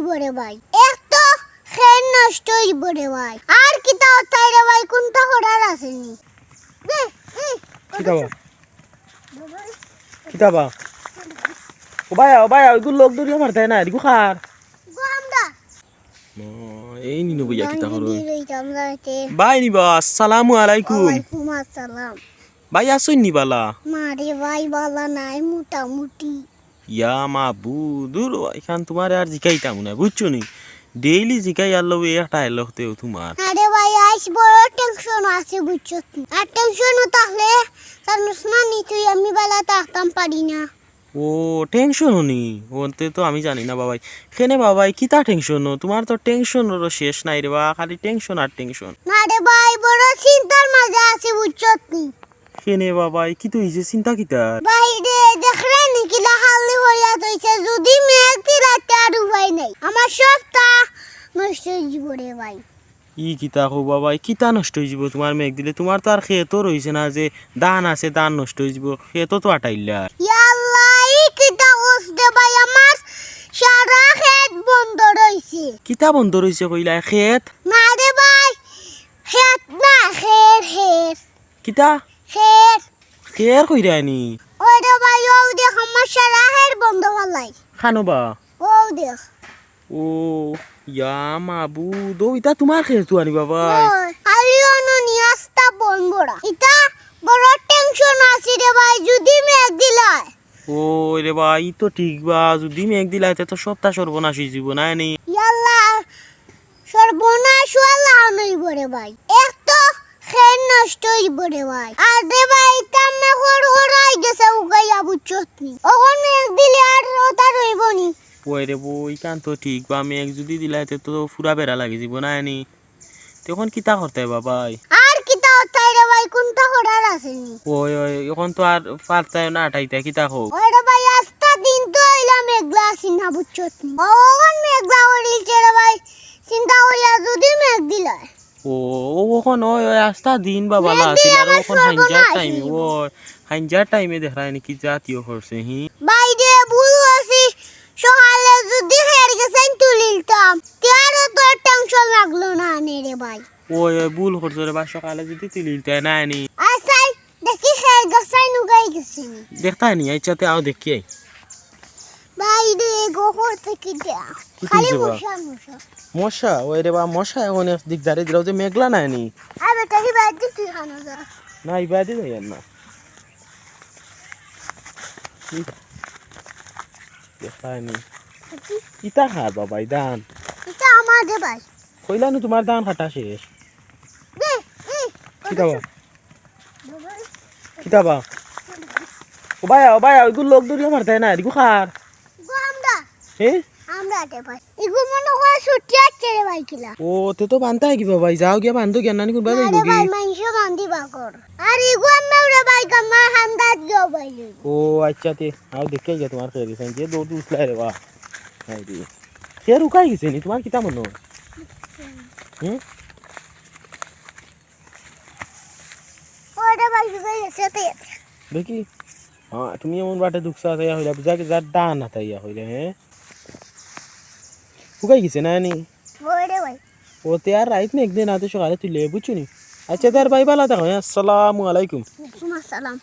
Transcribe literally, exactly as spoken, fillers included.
বড় ভাই, এক তো খেত নষ্ট অইবো রে ভাই, আর কিতা অতায় রে ভাই, কুনতা করার আছে নি? দে, এই, কিতা বা? কিতা বা? ও ভাই, ও ভাই, ওইগু লোক দৌড়িয়া মারতায় না, এদিকে খার। গো আমরা। ও, এই নিনু ভাইয়া কিতা করো? দৌড়ি রইতাম যাইতে। ভাই নিবা, আসসালামু আলাইকুম। ওয়ালাইকুম আসসালাম। ভাই, আছইন নি বালা? না রে ভাই, বালা নাই, মোটামুটি। ইয়া মাবুদ, দূর, ইখান তুমারে আর জিকাইতাম না, বুঝছো নি? ডেইলি জিকাই আর লগে একটা এলক তেও তুমার। আরে ভাই, আইস বড় টেনশন আছে, বুঝছো নি? আর টেনশন থাকলে, জানোস না নি তুই, আমি বালা থাকতাম পারি না। ও, টেনশন নি? ওতে তো আমি জানি না বাবাই। কেনে বাবাই, কিতা টেনশন? তুমার তো টেনশনরও শেষ নাই রে বা, খালি টেনশন আর টেনশন। না রে ভাই, বড় চিন্তার মাঝে আছি, বুঝছো নি? কেনে বাবাই, কিতা অইছে, চিন্তা কিতা? ভাই রে, দেখরে নি কিলা হালি হইয়া থইছে, যদি মেঘ দিলাইতে আর উপায় নাই। আমার সবতা নষ্ট অইযিবো রে ভাই। ই কিতা কও বাবাই, কিতা নষ্ট অইযিবো তুমার মেঘ দিলে? তুমার তো আর খেতও রইছে না যে ধান আছে, ধান নষ্ট অইযিবো, খেতও তো আটাইলা। ইয়া আল্লাহ, ই কিতা কস রে ভাই, আমার সারা খেত বন্ধ রইছে। কিতা বন্ধ রইছে কইলায়, খেত? না রে ভাই, খেত না, খের, খের। কিতা? খের। খের কইরায় নি? ওই রে ভাই, অউ দেখ, আমার সারা খের বন্ধ ফালাই। খানো বা? অউ দেখ। ও, ইয়া মাবুদ, অউ ইতা তুমার খের তো আনি বাবাই। ওই, খালি অনো নি আস্তা বন বড়া। ইতা বড় টেনশন আছি রে ভাই, যদি মেঘ দিলায়। ও রে ভাই, ই তো ঠিক বা, যদি মেঘ দিলায়, তে তো সবতা সর্বনাশ অইযিবো, না নি? ইয়াল্লা, সর্বনাশ অইলে আনইবো রে ভাই। এক তো খের নষ্ট অইবো রে ভাই। আর রে ভাই, ইতা মেঘর হরাই গেছে উগাইয়া, বুঝছত নি? অখন মেঘ দিলে আর অতা রইবো নি। ওই রে বউ, ইখান তো ঠিক বা, মেঘ যদি দিলায়, তে তো পুরা বেড়া লাগি যিবো না নি? তে অখন কিতা করতায় বাবাই? আর কিতা করতায় রে ভাই, কুনতা করার আছে নি? ওই, ওই, অখন তো আর পারতায় না আটাইতায়, কিতা কও? ওই রে ভাই, আস্তা দিন তো অইলা মেঘলা আছি না, বুঝছত নি? অখন মেঘলা করিলছে রে ভাই, চিন্তা করিয়া যদি মেঘ দিলায়। ও, ও অখন ওই, ওই আস্তা দিন বাবালা মেঘ আছিল, দিয়া আর আমার অখন হাইঞ্জার সর্বনাশ টাইমে, অইবো। ওই হাইঞ্জার টাইমে দেখরায় নি কি জাতীয় করছে, হি? ভাই রে, ভুল করছি, সকালে যদি খের গেছাইন তুলিলতাম, তে আরো তোর টেনশন লাগলো না নে রে ভাই। ওই, ওই ভুল করছো রে ভাই, সকালে যদি তুলিলতায় না নি। আচ্ছা, দেখি খের গেছাইন উগাই গেছে নি। দেখতায় নি, আচ্ছা, তে আও দেখি আই। ভাই রে, গোহর থেকে দেয়া। কি খালি তুলছে বা? মশা, মশা। মশা? ওই রে বা, মশা অখন এক দিকদারি দিলাও যে মেঘলা নায় নি। আরে বেটা, কি বাদ দি তুই খানো যা। না, ই বাদে যাই আর না। কি? দেখতায় নি। কি? ইতা খার বাবাই ধান। ইতা আমার দে ভাই। কইলা নু তুমার ধান কাটা শেষ। দে, এই, কিতা বা? বাবা। কিতা বা? ও ভাই, ও ভাই, ওইগু লোক দৌড়িয়া মারতায় না, এদিকে খার। গো আমরা। হে? আমরা দে ভাই। ইগু মনো কয় ছুটি আছে রে ভাই কিলা। ও, তে তো বানতায় কি বাবাই, যাও গিয়া বান্ধো গিয়া, নানি কুনবা না যাইবো রে গি? ভাই, মাইনষে বান্ধিবা কর। আর ইগু আমরা রে ভাই, গামা হান্দাত গিয়া ভাই। ও, আচ্ছা, তে, আও দেখি গিয়া তুমার খের গেছাইন, যে দৌড় উঠলায় রে বা। হায় রে। খের উগাই গেছে নি, তুমার কিতা মনো অয়? হুম? ওরে ভাই, উগাই গেছে তে। দেখি। হ্যাঁ, তুমি এমন বাটে দুঃখ চাও তাইয়া হইলা, বুঝা গেছে আর দান না তাইয়া হইলে, হ্যাঁ? উগাই গেছে না নি? ওরে ভাই। ও তে আর রাইত মেঘ দে না, তে সকালে তুলে, বুঝছো নি? আচ্ছা, তে আর ভাই বালা থাকো, হ্যাঁ? আসসালামু আলাইকুম। ওয়ালাইকুম আসসালাম।